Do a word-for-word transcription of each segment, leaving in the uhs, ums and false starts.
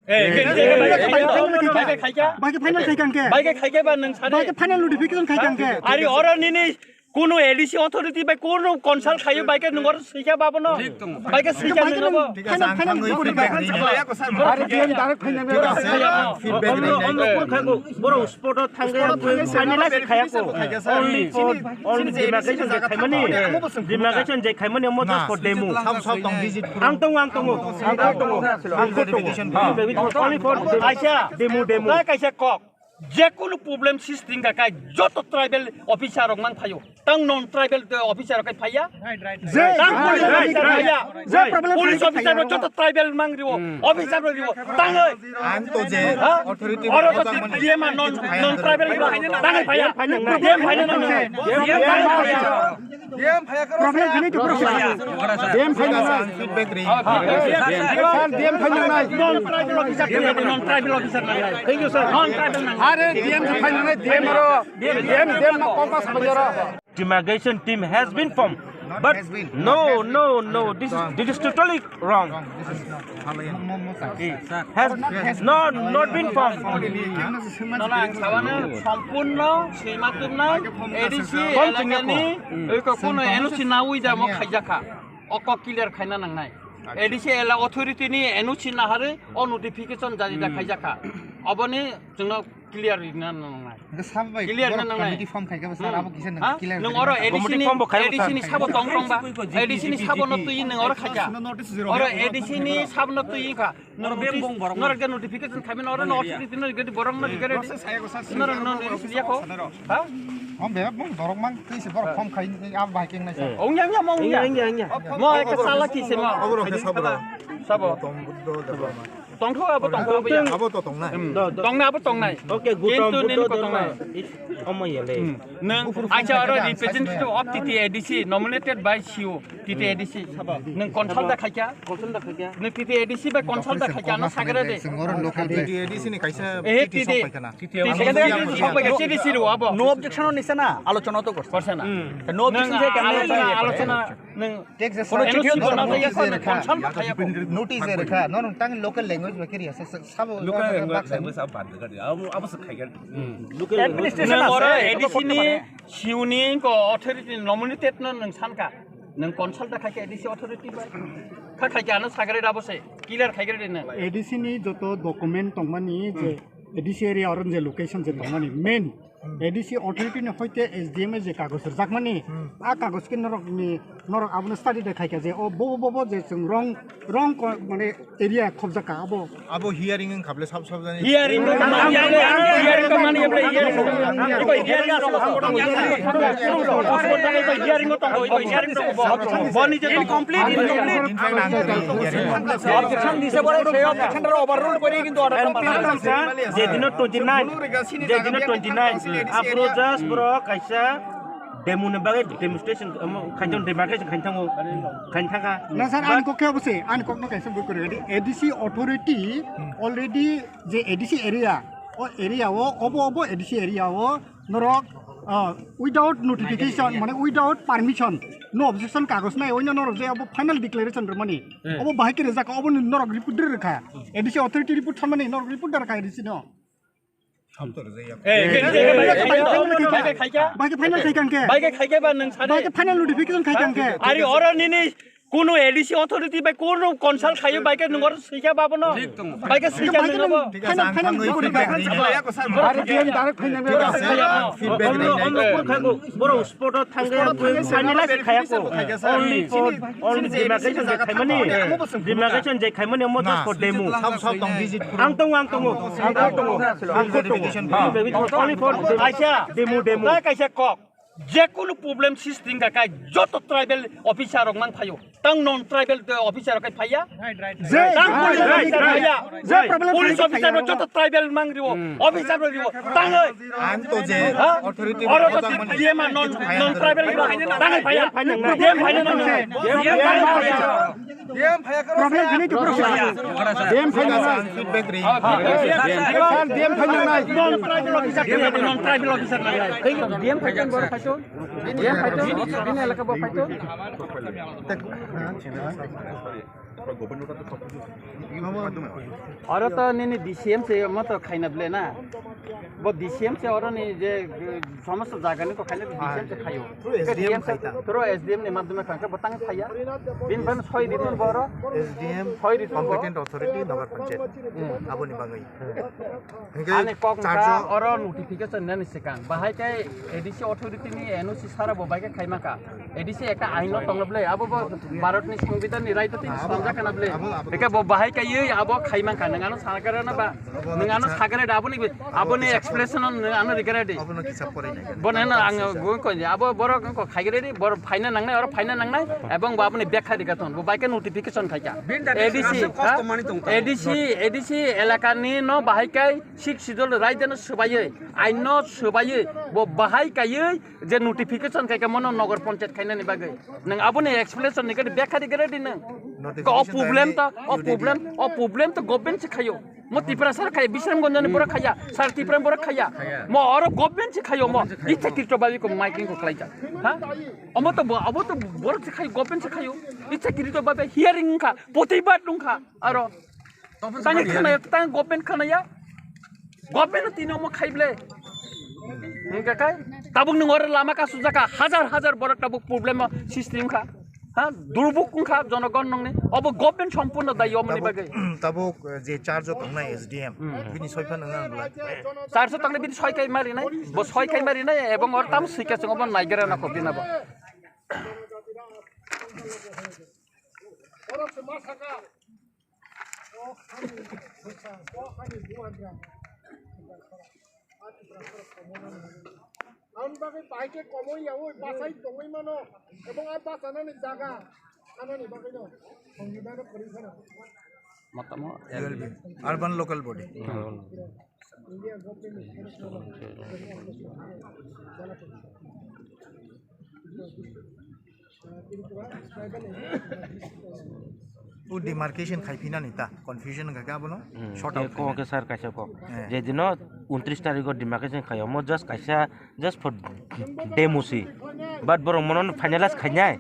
Bai khe final khai kang khe. Bai khe final notification khai kang khe. Ari oro nini kunu A D C authority bai kunu consult khayo bai khe nungor sikha babo no. Bai khe sikha nungor. Final, final. Ari D M direct final. Feedback. Borok spot o thangwi finalize khayako. Only for, only demarcation je khaimani, demarcation je khaimani omo just for demo. Ang tongo, ang tongo, ang tongo, ang tongo. Only for demo, demo. Kaisa kok, jekunu problem system ka kai joto tribal officer rok mang phaio. Tang non tribal officer rok kai phaiya. Tang police officer phaiya. Police officer rok joto tribal mang riwo, officer rok riwo. Tang oi. Ang to je authority oro to D M non, non tribal riwo. Tang oi phaiya. D M phaiya nang. Problem khani to problem. D M phaiya nang. Feedback ri. Sir, D M phaiya nang. Non tribal officer, non tribal officer nang. Thank you, sir. Non tribal nang. Are D M phaiya nang, D M ro. D M, D M no compass phaiya ro. Demarcation team has been formed, but no, no, no, this is, this is totally wrong. Has not, not been formed. Nono ang sabano sompurno sima tumnai A D C elakani oi kokuno N O C nawi da mo khaijakha. O kok clear khaina nangnai. A D C ela authority ni N O C naharwi o notification jari da khaijakha. Oboni chwngno clear rina nangnai. Hingke sabo bai clear borok na nangnai. Committee form khaikhe bo sir, hmm, abo kisa nang ha? Clear nang rina oro nangnai. A D C ni, committee form bo khaibo A D C ni sabo tong tong ba? A D C ni sabo no twi nang oro khaikha. Oro A D C ni sabo no twi kha. Nang notice, nang ge notification khaimani oro no authority no gedi borok no gedi. Nang no notice liya ko. Ha? Om be, mong dorok mang twi se borok form khai ni ab bai keng nai sa. Ong yang yang mong yang. Ong yang yang. Mo ek sala ki se mo. Abo rok ke sabo. Sabo. Tom Buddho Debbarma. Tongtho abo tongtho abo ya. Abo to tongnai. Hmm. Tongnai abo tongnai. Okay, Gautam Buddho Dharma. Kintu nini ko tongnai. Omo ya le. Hmm. Nang acha aro representative of T T A D C nominated by C O T T A D C. Nang consult da khaikya? Consult da khaikya? Nang T T A D C by consult da khaikya no sagre de. Sengoro local T T A D C ni kaisa eh, T T T T T. Sok paikana. T T A D C ni sok paikya T T C ro abo. No objection ni sana alochona to korsa. Korsa na. No objection se kemne alochona. Nwng text je kono soro chikhi notice je rwkha. Notice je rwkha. Nono tang local language bai khe riya sa, sa, sabo local language, language abo bad gari. Abo, abo se khai gari. Local administration oro A D C ni siuni ko authority nominated no nwng sanka. Nwng consult da khai khe A D C authority bai. Kha khai khe ano sagre da bo se clear khai gari nwng. A D C ni joto document tongmani je A D C area oro je location je tongmani main A D C authority ni hoite S D M e je kagoj rwjakmani, a kagoj khe norok ni, norok abono study de khaikha je o bo, bo, bo, bo je chwng wrong, wrong ko, mane area khobjakha abo. Abo hearing wngkha ble sab sab jani. Hearing ko mani ya, hearing ko mani ya, hearing ko. Iko hearing ko tongo, iko hearing ko tongo, iko hearing ko tongo. Boni je incomplete, incomplete. Objection দিছে পরে সেই objection টা overrule করে কিন্তু order টা পাস হয়। যেদিন twenty nine, যেদিন twenty nine, আফরোজা বড় কাইসা demo ni bagwi demonstration, um, khainthang, demarcation khainthang, khainthang kha. Na sir, ani kok khe obose, ani kok no kaisa bui kore. A D C authority already je A D C area, o area o, obo, obo A D C area o, norok, ah, without notification, mane without permission, no objection kagos nai, oino norok je obo final declaration rwmani, obo bahai khe rwjak, obo norok report rwkha, A D C authority report tharmani, norok report rwkha A D C no. Bai khe final khai kang khe. Bai khe final notification khai kang khe. Ari oro nini kunu A D C authority bai kunu consult khayo bai khe nungor sikha babo no. Bai khe sikha nungor. Final, final. Ari D M direct final. Feedback. Borok spot o thangwi finalize khayako. Only for, only demarcation je khaimani, demarcation je khaimani omo just for demo. Ang tongo, ang tongo, ang tongo, ang tongo. Only for demo, demo. Kaisa kok, jekunu problem system ka kai joto tribal officer rok mang phaio. Tang non tribal officer rok kai phaiya. Tang police officer phaiya. Police officer rok joto tribal mang riwo, officer rok riwo. Tang oi. Ang to je authority oro to D M non, non tribal riwo. Tang oi phaiya. D M phaiya non. Problem khani to problem. D M phaiya. Feedback ri. Sir, D M phaiya nai. Non tribal officer, non tribal officer nai. D M phaiya bor phaiya. D M phaiya. Ini elaka bor phaiya. Oro to nini D C M se mo to khaina ble na. Bo D C M se oro ni je, eh, somosto jaga ni ko khaina D C M se khayo. Through S D M khai ta. Through S D M ni madhyome khangkhe bo tang khaya. Bin ban soi ritun boro. S D M soi ritun bo. Competent authority Nagar Panchayat. Hmm. Aboni bagwi. Hingke ani kok wngkha oro notification nani swkang. Bahai khe A D C authority ni N O C sara bo bai khe khaima kha. A D C ekta ain no tonglo ble, abo bo Bharat ni Songbidan ni right to tin songjak kana ble. Abo, abo, abo. Eka bo bahai kaiye abo khai man kha, nang ano sagare na ba, nang ano sagare da abo ni, abo ni explanation nang ano rigare di. Abo no kisa pore nai. Bo nang ano ang gung ko ni, abo borok ko khai gare di, bor phaina nang nai, oro phaina nang nai, ebong bo abo ni bekha di gaton, bo bai khe notification khai kha. A D C, ha? A D C, A D C elaka ni no bahai kai Sixth Schedule right no swbayoi, ain no swbayoi, bo bahai kaiye, je notification khai kha mono Nagar Panchayat khainani bagwi. Nwng aboni explanation ni gadi bekha di gare di nwng. Notification o problem to, o problem, o problem to government se khayo. Mo Tiprasa khai, Bisramganj ni borok khaya, sar Tipra borok khaya. Mo oro government se khayo mo. Ichha kirito babi ko miking ko khlaija. Ha? Omo to bo, abo to borok se khayo, government se khayo. Ichha kirito babi hearing wngkha, protibad wngkha. Aro tang khana ya, tang government khana ya. Government no tini omo khai ble. Hingke kai tabuk nwng oro lama kasu jaka hajar hajar borok tabuk problem o system kha. Ha, durbuk wngkha jonogon nongni. Obo government sompurno dayi omoni bagwi. Tabuk, eh, je charge o tongnai S D M, hmm, bini soi phano wngna bwlai. Charge o tongnai bini soi kai mari nai, bo soi kai mari nai, ebong oro tamo sui ka chwng obo naigera na ko bina bo. Ang bagwi bahai khe komoi yaui bachai tongwi mano, ebong a bachanani jaga thanani bagwino songbidano kwrwi phano. Matamo U L B, urban local body. India government ni O demarcation khai phinani ta, confusion wngkha khe abono. Hmm. Short out kok khe sir kaisa kok. Eh. Je dino untris tarikh o demarcation khai, omo just kaisa, just for demo si. But borok mono finalize khainai,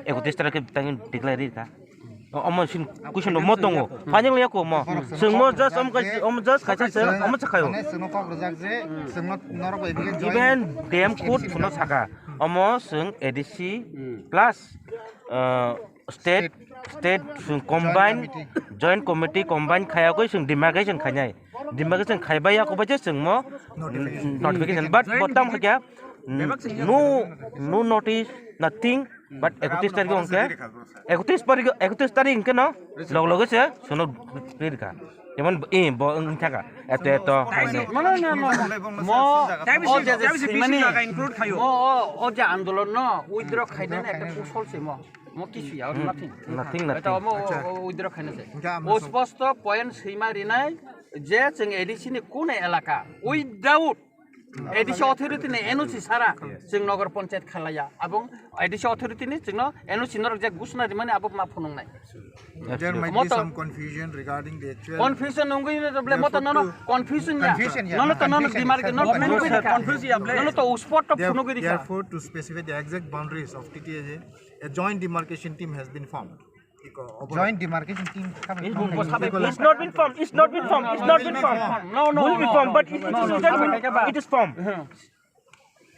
ekotris tarikh khe tangwi declare rikha. Omo sin question mo tongo. Final ya ko mo. Sing mo just om kaisa, om just kaisa sir, omo sakhayo. Mane sino kok rwjak je, sino norok bai bigin join. Even D M code phuno saka. Omo sing A D C plus, uh, state, state sing combine, joint committee combine khayakoi sing demarcation khainai. Demarcation khaibai ya ko bai je sing mo notification. But botam khakya, no, no notice, nothing. But ekotris tarikh hwnkhe, ekotris tarikh, ekotris tarikh hwnkhe no log loge se sono rirkha. Jemon, eh, bo wngthaka, eto, eto, haine. No, no, no, no. Mo, o je, je simani, mo, o, o je andolon no withdraw khainani ekta kusol se mo. Mo kisu ya, nothing. Nothing, nothing. Eto mo, o, o, withdraw khaina se. O sposto point sima rinai je chwng A D C ni kune elaka without A D C authority ni N O C sara chwng Nagar Panchayat khalaya. Abong A D C authority ni chwngno N O C norok je gusna rimani abo ma phunuknai. There might be some confusion regarding the actual. Confusion nungui ne ble mo to nono confusion ya. Confusion ya. Nono to nono dimar ke no phunukui dikha. Confusion ya ble. Nono to uspot to phunukui dikha. Therefore, to specify the exact boundaries of T T A, a joint demarcation team has been formed. Joint demarcation team. It's not been formed. It's not been formed. It's not been formed. No, no, will be formed, but it, it is written, it is formed.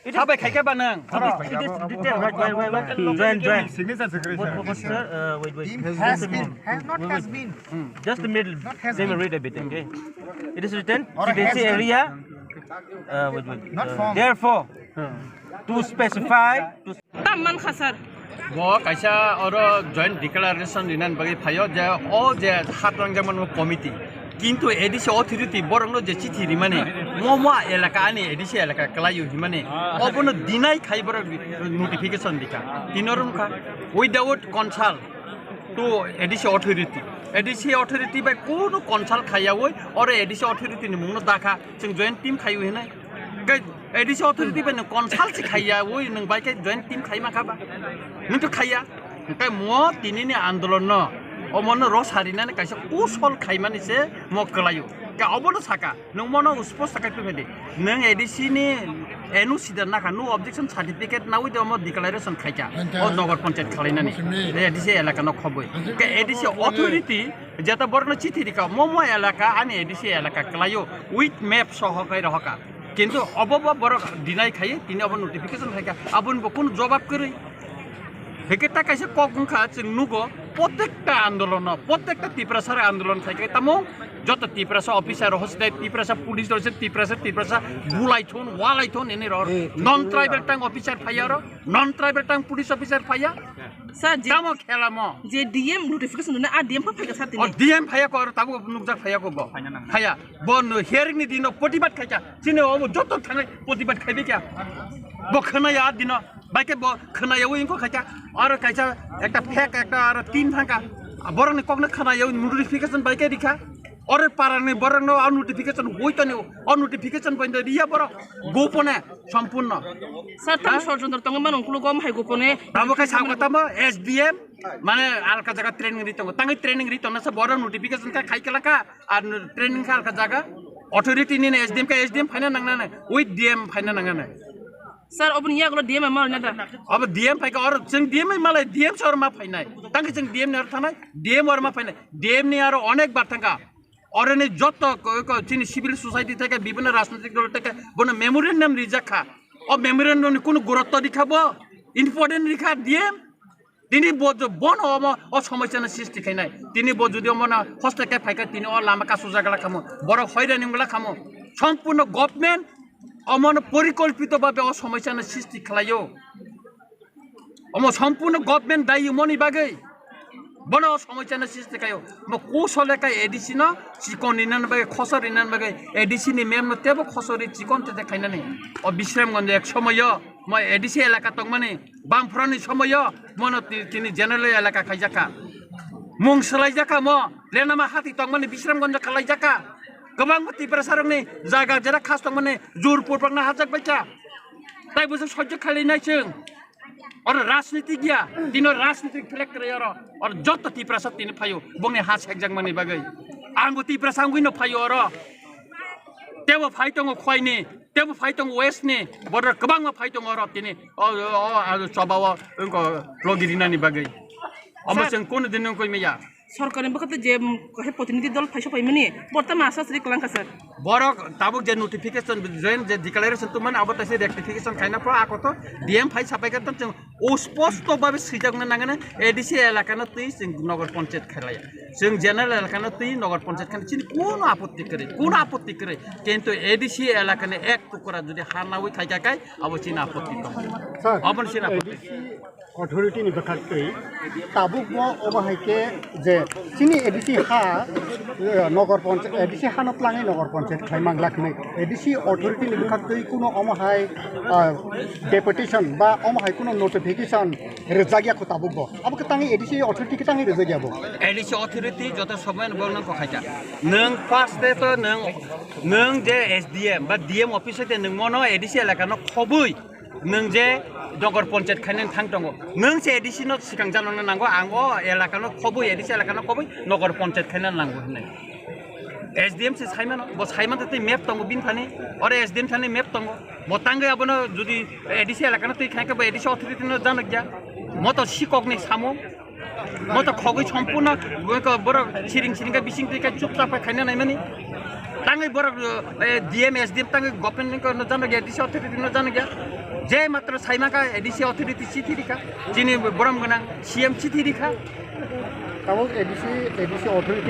It is, sabai khai khe ba nang? It is, it is written. Wait, wait, wait. Joint, joint. Signature, signature. What, what, sir? Uh, wait, wait. Team has been. Has not has been. Just a minute. Let me read a bit, okay? It is written, T T A area. Uh, wait, wait. Not formed. Therefore, to specify, to Tam man kha, sir. Bo kaisa oro joint declaration rinani bagwi phaio je o je hat rangjakmani committee. Kintu A D C authority borokno je chithi rimani, mo mo elaka ani A D C elaka kwlaio himani, obono deny khai borok notification dikha. Tino rwngkha without consult to A D C authority. A D C authority bai kunu consult khaiyaui oro A D C authority ni mungno dakha, chwng joint team khaio hinai. Khe A D C authority bai nwng consult se khaiya, oi nwng bai khe joint team khai ma kha ba? Nwng to khaiya. Hwnkhe mo tini ni andolon no, omo no ro sarinani kaisa kusol khaimani se mo kwlaio. Obono saka, nwng mono spos sakai tongkhe di. Nwng A D C ni N O C da nakha, no objection certificate nawi de omo declaration khaikha. O Nagar Panchayat khalainani. A D C elaka no khobwi. Ke A D C authority jeta borno chithi rikha, momo elaka ani A D C elaka klaio with map soho kai rohoka. Kintu obo bo borok deny khai, tini obo notification khaikha, aboni bo kunu jobab kwrwi. Heke ta kaisa kok wngkha, chwng nugo, protekta andolono, protekta Tiprasar andolon khaikha, tamo joto Tiprasa officer rok, hoste Tiprasa police rok, Tiprasa, Tiprasa bulai thon, walai thon, ini rok non tribal tang officer phaiya rok, non tribal tang police officer phaiya. Sir, je tamo khela mo. Je D M notification dona, a D M pa phaiya sir tini. O D M phaiya ko, tabuk nukjak phaiya ko bo. Phaiya. Bo no hearing ni dino protibad khaikha. Chini obo joto thangai protibad khaibi kya. Bo khwnaya dino. Baike bo khwnaya wi ko khaikha. Aro kaisa ekta fake ekta aro tin thangka. Borok ni kokno khwnaya wi notification baike rikha. Oro para ni borok no notification wi toni. O notification bai riya borok. Gopone sompurno. Sir, tam ha? Sor jondor tongo mano kulugo hai gopone. Tamo kai sa ko tamo S D M. Mane alka jaga training ri tongo. Tangi training ri tongna sa borok notification ka khai kala ka. Ar training kha alka jaga, authority ni S D M ka S D M phaina nangnani, with D M phaina nangnani. Sir, oboni yagulo D M ma na da? Abo D M phaika, or chwng D M malai, D M sor ma phainai. Tangki chwng D M ni or thanai, D M or ma phainai. D M ni aro onek bar thangka. Oroni joto ko, ko chini civil society theke, bibhinno rajnitik dol theke, bono memorandum rijak kha. O memorandum ni kunu gurutto rikha bo, important rikha D M. Tini bo jo-, bono omo o somosya no sristi khainai. Tini bo jodi omo no hoste khe phaikha, tini o lama kasu jagala khamo. Borok hoirani wngla khamo. Sompurno government omo no porikolpito bhabe o somosya no sristi khlaio. Omo sompurno government dayi moni bagwi. Bono o somosya no sristi khaio. Mo kusole kai A D C no chikon ni nan bagwi, khosor ni nan bagwi. A D C ni mem no tebo khosori chikon tete khainani. O Bisramganj ek somoyo mo A D C elaka tongmani. Bamphorani somoyo mono ti-, tini general elaka khaijakha. Mung swlaijakha mo, lenama hati tongmani Bisramganj khalaijaka. Kwbangma Tiprasarokni jaga jera khas tongmani jur purpakna hajak baikha. Tai bwswk sojjo khalainai chwng. Oro rajniti giya, tino rajniti phlek kwrwi oro. Oro joto Tiprasa tini phaio, bongni ha sekjakmani bagwi. Angbo Tiprasa wngwino phaio oro. Tebo phai tongo khoini, tebo phai tongo west ni, border kwbangma phai tongo oro tini. O, o, o, aro choba o, wngkha logi rinani bagwi. Omo sir, chwng kunu din wngkoi maya. Sorkarni bwkhate je, mm, hai protinidhi dol phaisa phaimani, borta masa sri kwlangkha sir. Borok tabuk je notification, join je declaration tongmani, abo taisa rectification khaina pho akoto D M phai sapaikha to chwng O sposto babe swijak na nangani A D C elaka no twi chwng Nagar Panchayat khailaya. Chwng general elaka no twi Nagar Panchayat khaina chini kono apotti kwrwi, kono apotti kwrwi. Kintu A D C elaka ni ek tukra jodi ha nawi khaikha kai, abo chini apotti tong. Sir, abo chini apotti. A D C authority ni bwkhak twi tabuk bo obo hai khe je chini A D C ha, eh, Nagar Panchayat, A D C ha no twlangwi Nagar Panchayat khai mangla hwnwi A D C authority ni bwkhak twi kuno omo hai, ah, deputation ba omo hai kuno notification rwjak ya kho tabuk bo. Abo khe tangwi A D C authority khe tangwi rwjak ya bo. A D C authority joto somoy no bo nang kok khaikha. Nwng first day to nwng, nwng je S D M ba D M office te nwng mono A D C elaka no khobwi nwng je Nagar Panchayat khainani thang tongo. Nwng se A D C no swkang janokna nango, ang o elaka no khobwi, A D C elaka no khobwi Nagar Panchayat khainani nango hwnwi. S D M se saimano, bo saimanta tei map tongo bini thani, oro S D M thani map tongo. Bo tangwi abono jodi A D C elaka no twi khaikhe bo A D C authority no janokya. Moto sikokni samung. Moto khogwi sompurno borok siring siring khe bising twi khe chupchap khe khaina naimani. Tangwi borok, eh, D M, S D M tangwi government no janokya, A D C authority no janokya. Je matro saimaka A D C authority chithi rikha. Chini borom gwnang C M chithi rikha. Tabuk A D C, A D C authority